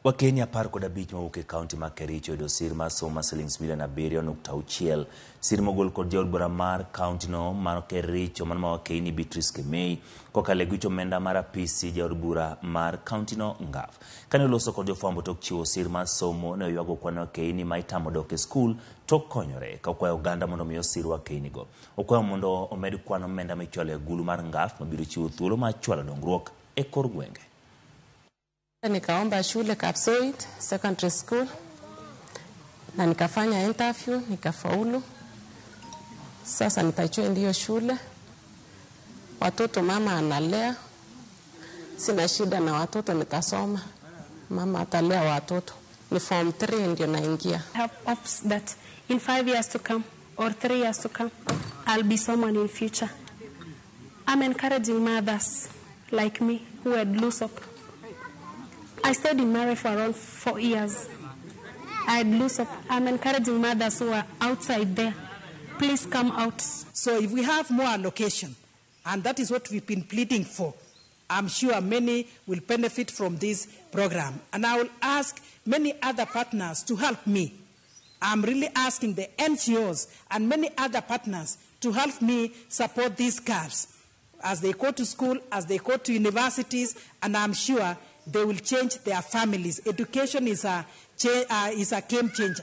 Wakeni 15 mawuok e kaunti ma Kericho oyudo sir mar somo mar silings milion 7.6. Sir mogol kod jaod bura mar kaunti no mar Kericho mano ma Wakeini Beatrice Kemei kokalo e guch omenda mar apisi jaod bura mar kaunti no Ngaf. Kane oloso kod jofwambo tok chiwo sir mar somo ne oywago kwan wakeini ma itamo dok e skul tok konyore ka okwayo oganda mondo mi osir wakeini go. Okwayo mondo omed kwan omenda michwalo e agulu mar Ngaf mabiro chiwo thuolo mar chwalo dongruok e kor gwenge. Nikaomba shule Kapsoit Secondary School na nikafanya interview nikafaulu. Sasa nitajoin hiyo shule. Watoto mama analea, sina shida na watoto, nitasoma. Mama atalea watoto. Ni form 3 ndio naingia. I have hopes that in 5 years to come or 3 years to come, I'll be someone in future. I'm encouraging mothers like me who had loose up. I stayed in marriage for around 4 years. I had loose up. I'm encouraging mothers who are outside there. Please come out. So if we have more allocation, and that is what we've been pleading for, I'm sure many will benefit from this program. And I will ask many other partners to help me. I'm really asking the NGOs and many other partners to help me support these girls as they go to school, as they go to universities, and I'm sure they will change their families. Education is a game changer.